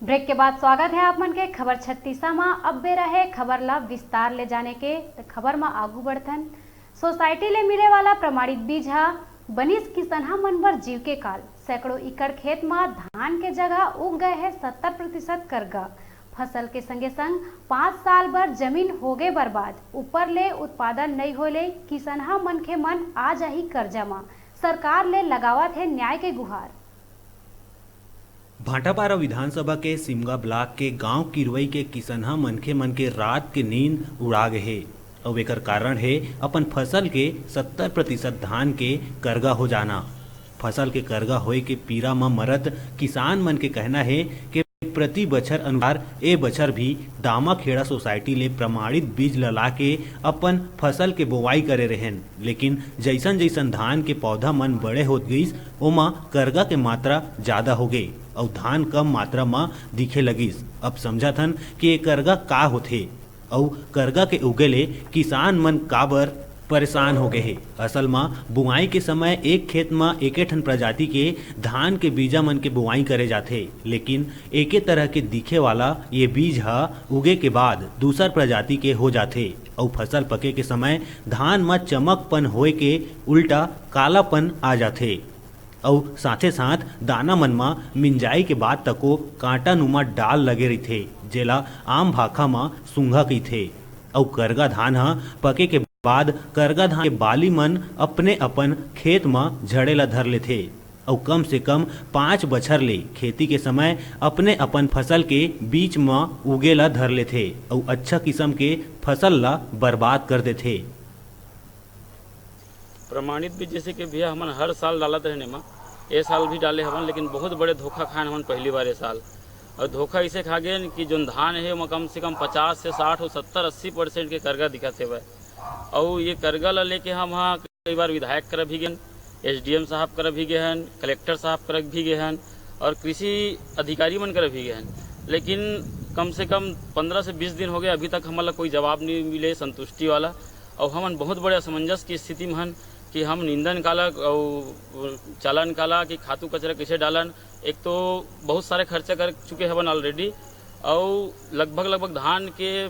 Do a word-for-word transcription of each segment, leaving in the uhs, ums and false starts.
Break के बाद स्वागत है आप मन के खबर छत्तीसा मा। अब बेरा है खबर ला विस्तार ले जाने के, त खबर मा आगू बढ़थन। सोसाइटी ले मिले वाला प्रमाणित बीज ह बनिस किसनहा मन बर जीव के काल। सैकड़ों एकड़ खेत मा धान के जगह उग गए है सत्तर प्रतिशत करगा। फसल के संगे संग पाँच साल बर जमीन होगे बर्बाद, ऊपर ले उत्पादन नइ होए ले किसनहा मनखे मन आ जाही कर्जा मा। सरकार ले लगावत हे न्याय के गुहार। भाटापारा विधानसभा के सिमगा ब्लॉक के गांव किरवई के किसनहा मनखे मन के रात के नींद उड़ा गे हे। अउ एकर कारण हे अपन फसल के सत्तर प्रतिशत धान के करगा हो जाना। फसल के करगा होए के पीरा म मरत किसान मन के कहना हे कि प्रति बछर अनुसार ए बछर भी दामा खेड़ा सोसाइटी ले प्रमाणित बीज ल लाके अपन फसल के बोवाई करे रहेन, लेकिन जइसन जइसन धान के पौधा मन बड़े होत गइस, ओमा करगा के मात्रा जादा होगे अउ धान कम मात्रा म दिखे लगिस। अब समझत हन कि ए करगा का होथे अउ करगा के उगे ले किसान मन काबर परेशान हो गए हे। असल म बुआई के समय एक खेत म एके ठन प्रजाति के धान के बीजा मन के बुआई करे जाथे, लेकिन एके तरह के दिखे वाला ये बीज ह उगे के बाद दूसर प्रजाति के हो जाथे अउ फसल पके के समय धान म चमकपन होए के उल्टा कालापन आ जाथे। अउ साथे साथ दाना मन म मिंजाई के बाद तको कांटा नुमा डाल लगे रहिथे, जेला आम भाखा म सूंघा कहिथे। अउ करगा धान ह पके के बाद करगा धान के बाली मन अपने अपन खेत म झड़े ला धर लेथे। अउ कम से कम पाँच बछर ले खेती के समय अपने अपन फसल के बीच म उगे ला धर लेथे अउ अच्छा किसम के फसल ला बर्बाद कर देथे। प्रमाणित बीज जैसे कि भैया हमन हर साल डालत रहने मा, ए साल भी डाले हवन, लेकिन बहुत बड़े धोखा खान हवन पहली बार ए साल। और धोखा इसे खा गए कि जोन धान है ओमा कम से कम पचास से साठ और सत्तर अस्सी परसेंट के करगा दिखत हेवय। और ये करगा ला लेके हम हाँ कई बार विधायक करा भी गए, एसडीएम साहब करा भी गए हन, कलेक्टर साहब करा भी गए हन और कृषि अधिकारी मन करा भी गए हन, लेकिन कम से कम पंद्रह से बीस दिन हो गए, अभी तक हमन ला कोई जवाब नहीं मिले संतुष्टि वाला। और हमन बहुत बड़े असमंजस की स्थिति में हन कि हम निंदन काला और चालन काला कि खातू कचरा कैसे डालन। एक तो बहुत सारे खर्चा कर चुके हवन ऑलरेडी, और लगभग लगभग धान के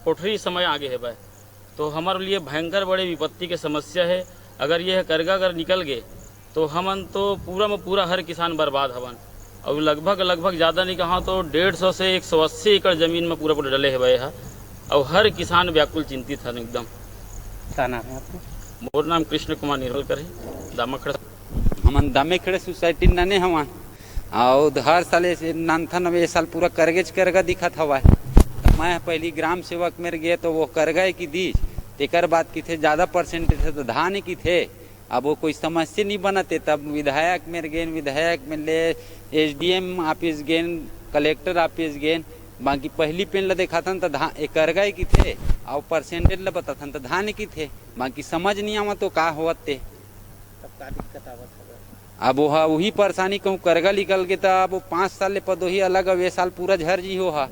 कोठरी समय आगे हेवय, तो हमारे लिए भयंकर बड़े विपत्ति के समस्या है। अगर ये करगा अगर निकल गए तो हमन तो पूरा में पूरा हर किसान बर्बाद हवन। और लगभग लगभग ज़्यादा नहीं कहा तो डेढ़ सौ से एक सौ अस्सी एकड़ जमीन में पूरा पूरा डले हेवय हा, और हर किसान व्याकुल चिंतित हन एकदम। का नाम है आपका? मोर नाम कृष्ण कुमार निर्मलकर है, दामाखेड़ा। हमन दामाखेड़ा सोसाइटी नने हवन, अउ हर साल ऐसे नानथन, अब ए साल पूरा करगेच करगा दिखत हवय। त मैं पहिली ग्राम सेवक मेर गे तो वो करगा ही की दीस, तेकर बाद किथे ज्यादा परसेंटेज है तो धान ही किथे। अब वो कोई समस्या नहीं बनत हे, तब विधायक मेर गेन, विधायक मेर ले एसडीएम ऑफिस गेन, कलेक्टर ऑफिस गेन, बाकी पहिली पेन ला देखाथन त धान ए करगा ही किथे, अउ परसेंटेज ला बताथन त धान ही किथे, बाकी समझ नहीं आवत तो का होवत ते। तब का दिक्कत आवत हवय? अब वो ह-, वही परेशानी कहूँ करगा निकल गे त अब वो पाँच साल ले पदोही अलग, अब ये साल पूरा झर जी हो हा,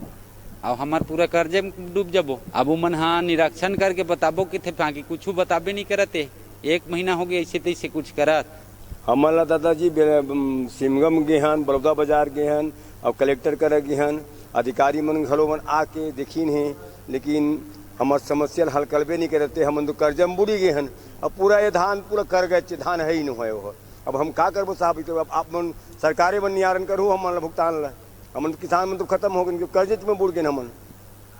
अब हमार पूरा कर्जे में डूब जबो। अब वो मन हा निरीक्षण करके बताबो किथे, बाकी कुछ बताबे नहीं करत हे। एक महीना हो गया ऐसे तैसे कुछ करत। हमन ला दादाजी बे-, अम, सिमगम गे हन, बलौदा बाजार गे हन, अब कलेक्टर करा गे हन, अधिकारी मन घलो मन आके देखिन हे, लेकिन हमर समस्या ल हल करबे नहीं करत हे। हमन तो कर्जा में बुड़ी गे हन, अब पूरा ये धान पूरा करगेच, धान है ही नहीं है वो। अब हम का करबो साहब, तो अब आप मन सरकारे मन निवारण करहु हमन ला भुगतान ला। हमन किसान मन तो खत्म हो गए, कर्जे में बुड़ गए हमन।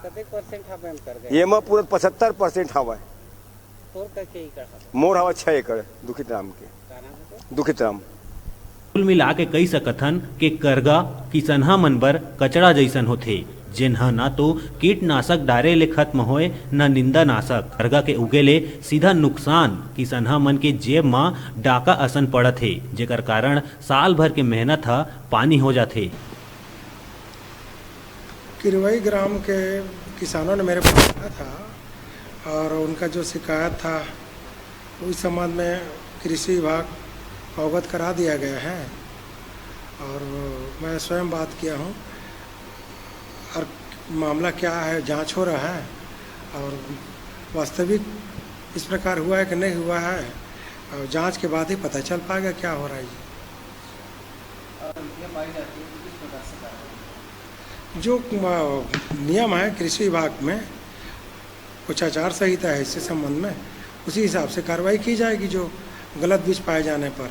कतेक परसेंट हवे हम करगा? ये में पूरा पचहत्तर परसेंट हवा है। तोर का के एकड़ हवे? मोर हवा छः एकड़ दुखित राम के। का नाम है तोर? दुखित राम। कुल मिला के कही सकथन के करगा किसनहा मन बर कचरा जइसन होथे, जेन ह ना तो कीटनाशक डारे ले खत्म होए, न निंदानाशक। करगा के उगे ले सीधा नुकसान किसनहा मन के जेब म डाका असन पड़त हे, जेकर कारण साल भर के मेहनत ह पानी हो जाथे। किरवई ग्राम के किसानों ने मेरे पास आया था और उनका जो शिकायत था, उस संबंध में कृषि विभाग को अवगत करा दिया गया है और मैं स्वयं बात किया हूँ। और मामला क्या है, जांच हो रहा है और वास्तविक इस प्रकार हुआ है कि नहीं हुआ है, और जांच के बाद ही पता चल पाएगा क्या हो रहा है जी। और ये पाई जाती है तो किस प्रकार से कार्रवाई? जो अ, नियम है कृषि विभाग में, कुछ आचार संहिता है इससे संबंध में, उसी हिसाब से कार्रवाई की जाएगी जो गलत बीज पाए जाने पर।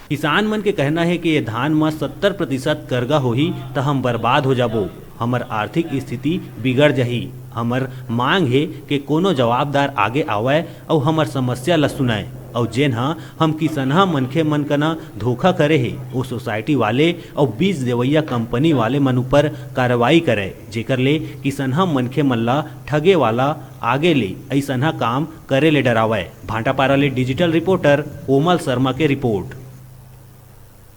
किसान मन के कहना हे कि ये धान म सत्तर प्रतिशत करगा होही, त हम बर्बाद हो जाबो। हमर आर्थिक स्थिति बिगड़ जाही। हमर मांग हे कि कोनो जवाबदार आगे आवय अउ हमर समस्या ल सुनय, अउ जेन ह हम किसनहा मनखे मन कना धोखा करे हे, ओ सोसाइटी वाले अउ बीज देवइया कंपनी वाले मन ऊपर कार्रवाई करय, जेकर ले किसनहा मनखे मन ल ठगे वाला आगे ले अइसनहा काम करे ले डरावय। भाटापारा ले डिजिटल रिपोर्टर कोमल शर्मा के रिपोर्ट।